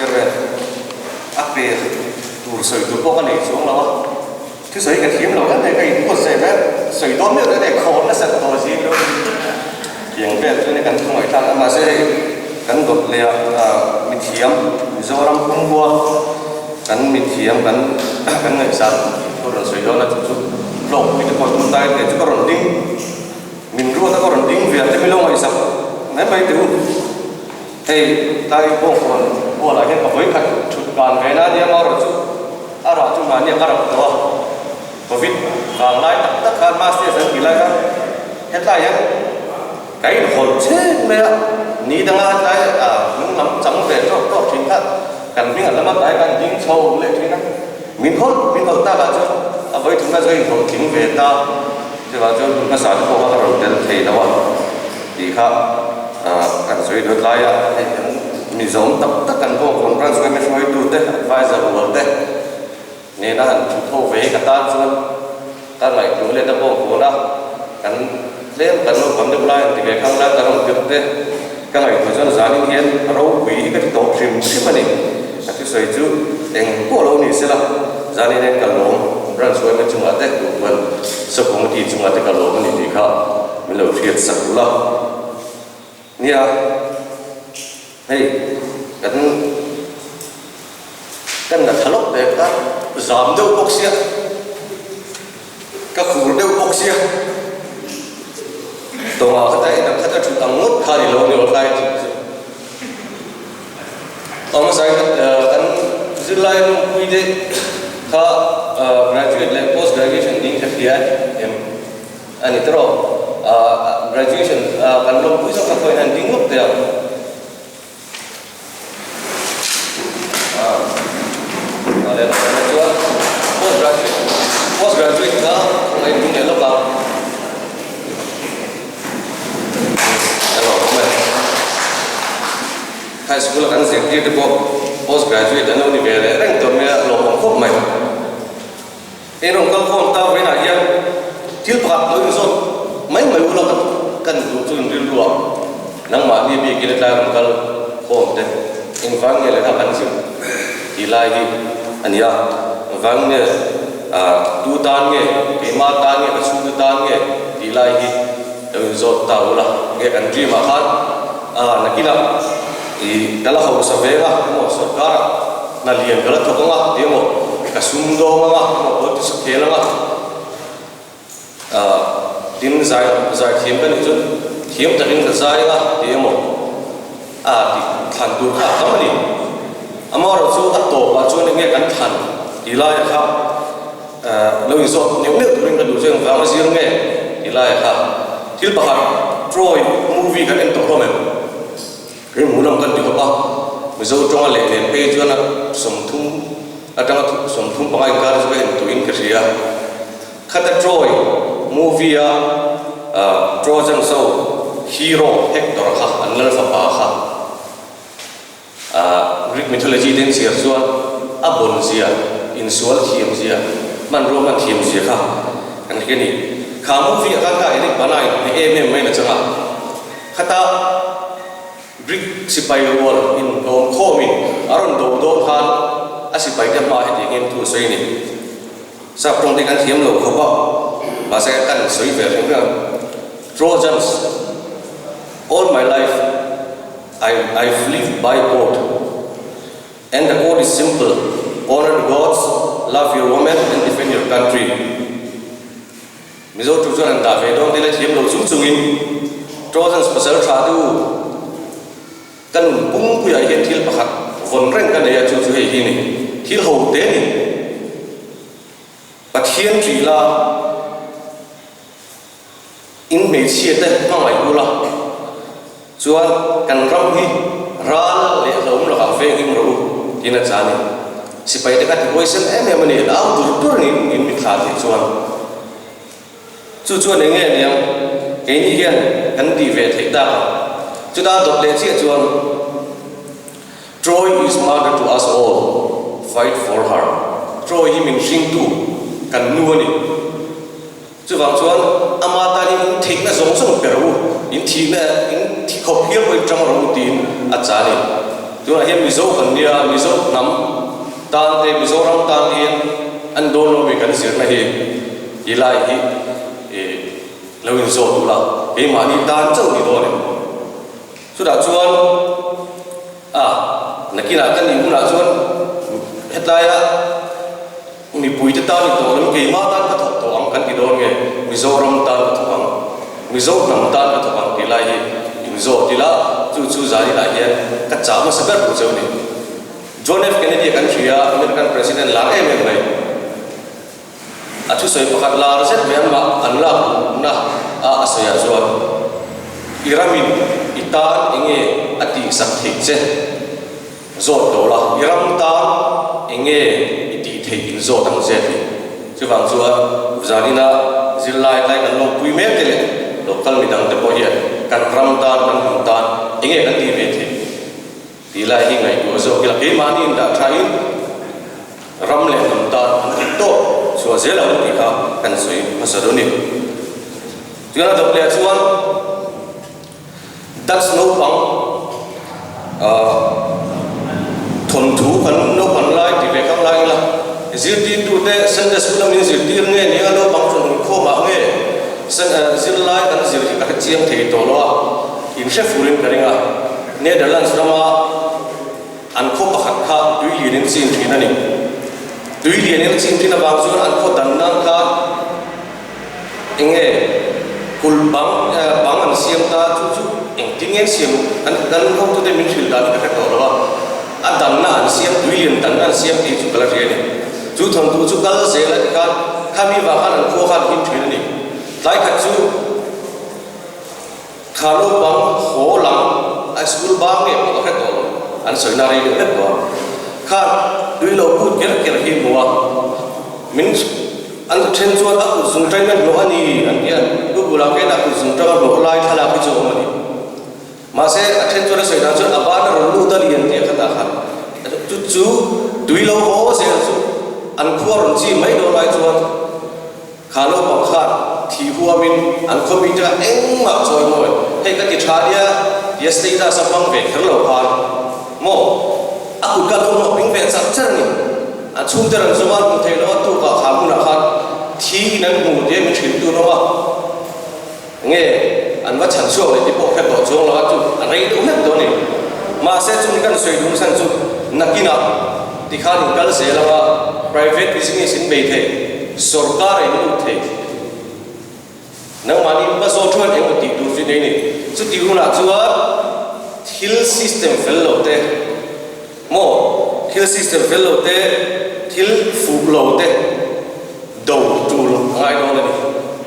Chairman, a pe tur sawi tur pawh ka nei chuang lo a, thusawi ka thiam lo em em, ka inbuatsaih mai a, sawi dawn meuh dawn e, khawn nasa tawh zing lo tiang vel chu kan thu ngaihthlak a, mahse hei kan dawt leh ah mithiam Mizoram pumhua kan mithiam kan kan ngaihsan thu rawn sawi dawn a chu chu hlawk pui te pawh tum ta in chu ka rawn ding min ruat a ka rawn ding ve a te mi lo ngaihsak mai mai teh u. Hei tlai bawngkawn bualah hian ka vawikhat thut kan ve na nia marawh chu a rah chu mahni a ka rap tawh a, Covid vang lai tak tak khan mass test an tih lai khan hetlai hian ka inhawlh chhet mai a, ni danga hetlai ah hnung lam chang ve tawk tawk thin kha kan hming an lama tlai khan ding chho leh thin a, min hawlh min hawlh takah chuan a vawithumna chu a inhawlh tling ve ta, chuvang chuan hun hmasa te pawh kha ka rawn tel thei lo a. Tih kha kan sawi dawt lai a, hei kan mi zawm tak tak kan bawk rawn branch kha mi hruaitute, advisor rual te nena han thu tho ve hi ka tan chuan ka ngaihtuah let a bawk hawn a, kan tlem kan naupang deuh lai han ti ve khang lai kan rawn tirh te ka ngaihtuah chuan zanin hian ropui hi ka ti tawh hrim hrim a ni. Ka thusawi chu eng pawh lo ni sela, zanin hian ka lawm branch yma chungah te, Tupuan Sub-Committee chungah te ka lawm a ni tih kha. Min lo hriat sak ula. Nia, hei kan kan la tha lawk ve kha zam deuh bawk sia, ka khur deuh bawk sia, tawngah kha ta inang kha ta thut ang ngawt kha ni lo ni aw tlai chu chu. Awm hmasa in kan zirlai lawmpui te kha graduate leh post graduation ding kha hria em? A ni tawh. Graduation kan lawmpui zawk kha khawiin an ding ngawt teh ang. Chuan post graduate post graduate kha khawngaih ding leh lawk ang. High school a kan zirtir te pawh post graduate an lo ni ve leh reng tawh mai a, lawmawm khawp mai. Hei rawn kal khawm ta vawiinah hian thil pakhat lo inzawt mai mai ula ka kan duh chu in rilru ah nangmahni bikin hetlai rawn kal khawm te engvang nge lehkha kan zir tih lai hi a ni a, engvang nge tu tan nge keimah tan nge ka chhungte tan nge tih lai hi lo inzawt ta ula nge kan dream ah khan nakinah ih ka la hausa ve anga emaw sorkar ah Hna lian ka la thawk anga ti emaw, ka sum dawng anga emaw politics ka khel anga ah tin zai zai thiam ka nih chuan thiam takin ka zai anga ti emaw ah tih thlan tur kha a tam a ni. Amaherawh chu a tawpah chuan enge kan thlan tih laiah kha ah lo inzawt neuh neuh turin ka duh chu engvang a zir nge tih laiah kha thil pakhat Troy movie kan en tawh hlawm em? Rimhu lam kan ti khawp a, Mizo tawnga leh nen phei chuan a 30 atanga 35 inkar chu ka en tuin ka hria. Khata Troy movie a Trojans ho hero Hector kha an lal fapa kha Greek mythology te an chhiar chuan a bon zia, insual thiam zia, hmanrua hman thiam zia kha kan hria ni. Kha movie ah khan kha Eric Bana in hne em em mai na changa. Khata Greek sipai rual inhlawm khawmin a rawn do dawn khan a sipaite hma hetiang hian thu a sawi a ni. Sap tawng te kan thiam lo khawp a, mahse kan sawi ve hrim hrim ang. Trojans, All my life I I've lived by code and the code is simple, Honour the gods, love your women and defend your country. Mizo tu chuan an dah ve dawn te la thiam lo chung chungin Trojans pasal tha te u ka nun pumpuiah hian thil pakhat vawn reng ka nei a chu chu hei hi ni thil ho te ni Pathian ṭih la in hmeichhia te hmangaih ula chuan kan ram hi ral leh hlauhawm lakah veng him rawh u tiin a cha a ni. Sipai te kha ti huaisen em em a ni, au dur dur niin in mitthla theih chuan. Chu chuan eng nge niang keini hian kan tih ve theih tak ang. Chuta dawt leh chiah chuan Troy is mother to us all, fight for her. Troy hi min hringtu kan nu a ni. Chuvang chuan ama tan in in theihna zawng zawng pe rawh u, in thihna in thi khawp hial pawhin tang rawh u tiin a cha a ni. Tunah hian Mizo kan nia, Mizo hnam tan te, Mizoram tan hian an dawn lo mi kan zirna hi ti lai hi lo inzawt ula, keimahni tan chauh ni dawn em? Chutah chuan a nakinah ka nih hunah chuan hetlaia mipuite tan ni tawh lo keimah tan ka thawk tawh ang kan ti dawn nge Mizoram tan ka thawk ang, Mizo hnam tan ka thawk ang tih lai hi inzawt ila chu chu zaninah hian ka chah hmasa ber tur cheu a ni. John F Kennedy a kan hria American President lar em em mai. A thusawi pakhat lar zet mai amah an lak luhna a a sawiah chuan, I ramin i tan enge a tihsak theih che zawt lo la, i ram tan enge i tih theih in zawt ang che a ti. Chuvang chuan zanina zirlai tlai kan lawmpui mek te leh local midang te pawh hian kan ram tan, kan hnam tan enge kan tih ve theih? Tih lai hi ngaihtuah zawk ila keimahni indah thain ram leh hnam tan an tih tawp chhuah zel ang tih kha kan sawi hmasa dawn a ni. Chuan a dawt leh chuan Dutch naupang thawnthu kan naupan lai ti ve khang lai ila zirtirtute Sunday School a min zirtir nge nia naupang thawnthu khawmah nge zirlai kan zir hi ka hrechiang thei tawh lo a, inhre furin ka ring a. Netherlands rama an khaw pakhat kha tui lianin chin thin a ni. Tui lianin a chin thin avang chuan an khaw dan nan khan eng nge kulh bang bang an siam ta chu chu engtin nge an siam an kan hotute min hrilh dan hi ka hre tawh lo a, a danna an siam tui lian danna an siam tih chu ka la hria a ni. Chu thawnthu chu kal zel a ti khan khami vang khan an khua khan him thin a ni. Tlai khat chu. Kha naupang haw lam a school bang nge pawh ka hre tawh lo, an sawi na rei deuh hlek tawh a. Kha tui lo put ker ker hi hmu a, min an then chuan a kut zung tangin a hnawh a ni an ti a, Google ah khian a kut zung tang a hnawh lai thlalak hi chu a awm a ni. Mahse a then chuan a sawi dan chuan a ban a rawn lut a ni an ti a khatah khan chu chu tui lo haw zel chu an khua rawn chi mai dawn lai chuan Kha naupang khan thi huamin an khaw mi te kha engmah chawi mawi, hei ka ti tha nia tia status a hmang ve kher lo khan maw a kut kha lo hnawh ping ve char char a ni. An chhungte rawn zawng a, an hmu thei lo a, tukah kha hmunah khan thi in an hmu tia min hrilh tur awm a, nge an va chhan chhuak leh tih pawh hre tawh chuang lo a, chu a rei deuh hlek tawh a ni. Mahse chumi kan sawi duh chhan chu nakinah tikhan in kal zel anga private business in bei thei, sorkar in lut thei, nangmahni hma zawh thuan engemaw tih tur chu nei a ni. Chutih hunah chuan thil system fel lo te maw, thil system fel lo te, thil fuh lo te, Do tul a ngai dawn a ni.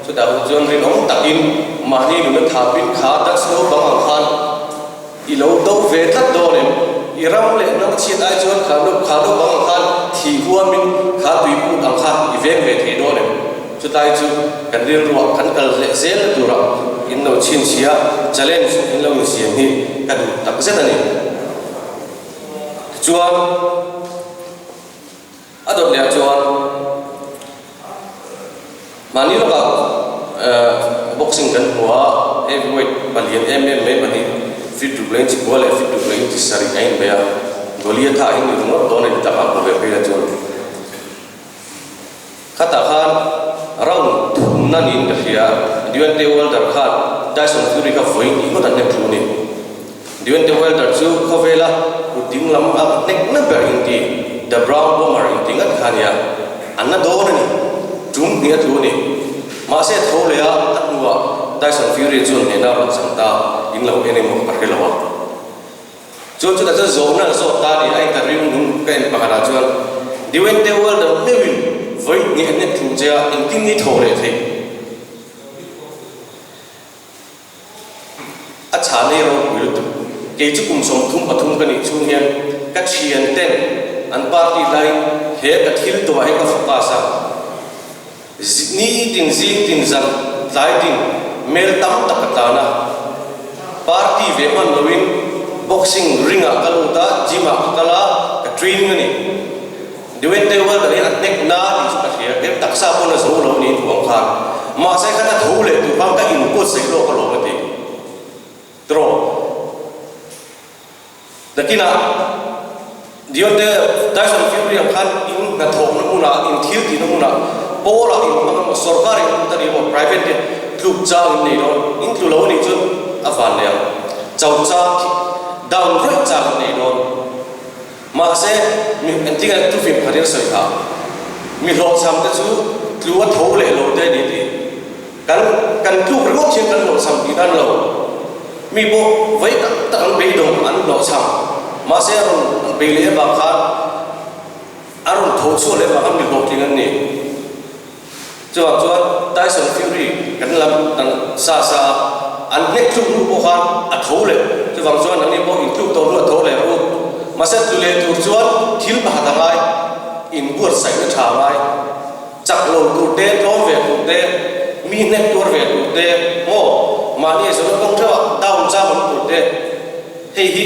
Chutah hun chuan rinawm takin mahni nuna thapin kha Dutch naupang ang khan i lo do ve tlat dawn em? I ram leh hnam chhiat ai chuan kha kha naupang ang khan thi huamin kha tuiput ang kha i veng ve thei dawn em? Chutlai chu kan rilruah kan kal leh zel na turah in lo chhinchhia challenge in lo insiam hi ka duh takzet a ni. Tichuan. A dawt leh ah chuan mahni lawkah boxing kan hmu a, heavyweight palian em em mai pahnih feet ruk leh inchi kua leh feet ruk leh inchi sarih a inbei a, Goliath a in ringawt dawn a ni tak a hmu ve phei la chuan khatah khan round thumna niin ka hria, Deontay Wilder khan Tyson Fury kha vawi hnih ngawt an hnek thu a ni. Deontay Wilder chu khawvela kut ding lam a hnek na ber inti The Brown Bomber inti ngat kha a nia, an na dawn a ni, tum hnih a tlu a ni. Mahse tho leh a, a hnuah Tyson Fury chuan hnehna a rawn chang ta, in lo en emaw ka hre lo a. Chuan chutah chuan zawhna an zawt ta a ni, a interview nung ka en pakhatah chuan Deontay Wilder meuhin vawi hnih a hnek thu che a, engtin nge i tho leh theih? A chhan ei ropui lutuk. Kei chu kum 33 ka nih chhung hian ka thian ten an party laiin he ka thil tumah hi ka focus a, ni tin zing tin zan tlai tin mel tam tak ka tlan a, party ve hman loin boxing ring ah ka lut a, gym ah ka kal a, ka training a ni. Deontay Wilder hi a hnek na tih chu ka hria, kei taksa pawn a zo lo niin thu ang khan. Mahse kha ka tho leh tur khan ka inbuatsaih lawk alawm a ti. Draw. Nakinah. Deontay Tyson Fury ang khan in hnathawkna hmunah, in thil tihna hmunah, pawlah in hmang emaw, sorkar in hmang ta ni emaw, private te tluk chang in nei dawn. In tlu lo a nih chuan a van leh ang. Cho chang khi down rawih chang in nei dawn. Mahse, mi engtinge thufim khat in a sawi kha? Mi hlawhchham te chu tlu a tho leh lo te a ni tih. Kan kan tluk ringawt hian kan hlawhchham tih dan lo. Mi pawh vei tak tak an beidawng an hlawhchham. Mahse a rawn bei leh avang khan a rawn tho chhuah leh avang khan mi hlawhtling an ni. Chuvang chuan Tyson Fury kan lam kan sa sa a, an hnek tluk hnu pawh khan a tho leh. Chuvang chuan anni pawh intluk tawh hnu a tho leh rawh u. Mahse tlu leh tur chuan thil pakhat a ngai, inbuatsaihna tha a ngai. Chak lo tur te, tlawm ve tur te, mi hnek tuar ve tur te, maw mahni zawhna kawng theuh ah down chang awm tur te, hei hi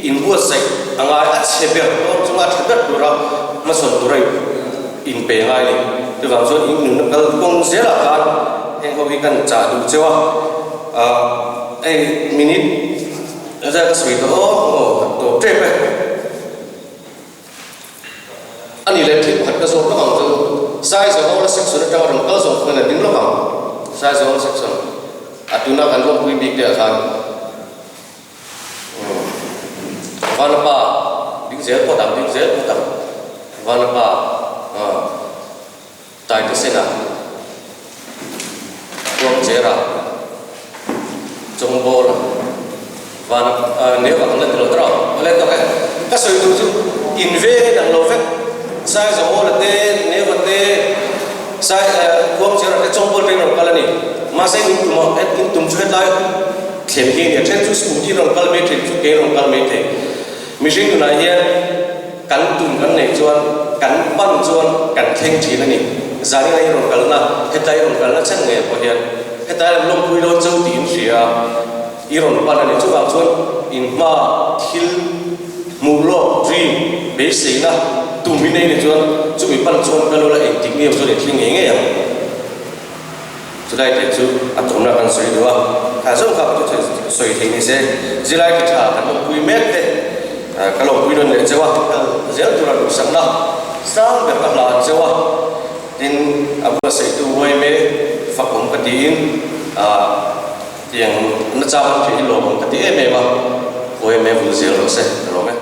inbuatsaih a ngai a chhe ber dawn chunga a tha ber tura hmasawn tura inpe ngai a ni. Chuvang chuan in nunna kal kawng zelah khan heng ho hi kan chah duh cheu a, ah hei minute zat ka sawi tawh aw, maw tawp tep e. A ni leh thil pakhat ka zawt lawk ang chu Saizawhawla section atanga rawn kal zawng khan a ding lawk ang. Saizawhawla section a tuna kan lawmpui bik te ah khan Vanapa ding zel phawt ang, ding zel phawt ang. Vanapa Taitesena Khuangchera Chawngbawla Vana neu ang la ti lo tawh awle tawk e. Ka sawi tur chu in veng in ang lo vek Saizawngawla te Neuva te Sai Khuangchera te Chawngbawla te in rawn kal a ni. Mahse in tum a in tum chu hetlai thlen hi a ni a then chu scooty in rawn kal mai then chu ke in rawn kal mai thei. Mihring tunah hian kan tum kan neih chuan kan pan chuan kan thleng thin a ni. Zaninga i rawn kalna, heta i rawn kalna chen ngei pawh hian heta i rawn lawmpui dawn cho tih in hria a, i rawn pan a ni. Chuvang chuan in hmaa thil hmuh lawk, dream, beiseina tum i nei nih chuan chumi pan chuan ka lawla engtik nge chuan i thleng ngei ngei ang. Chulai te chu a tumna kan sawi duh a, kha zawng kha ka thu sawi thei ni se, zilai ti tha kan awmpui mek te ka lawmpui nawn leh cheu a, kal zel tura duhsakna sang ber ka hlan cheu a, tin a bula sawitu Uaime fakawm ka tiin tiang nachang an thei hi lawmawm ka ti em em a, Uaime vul zel rawh se ka lawm e.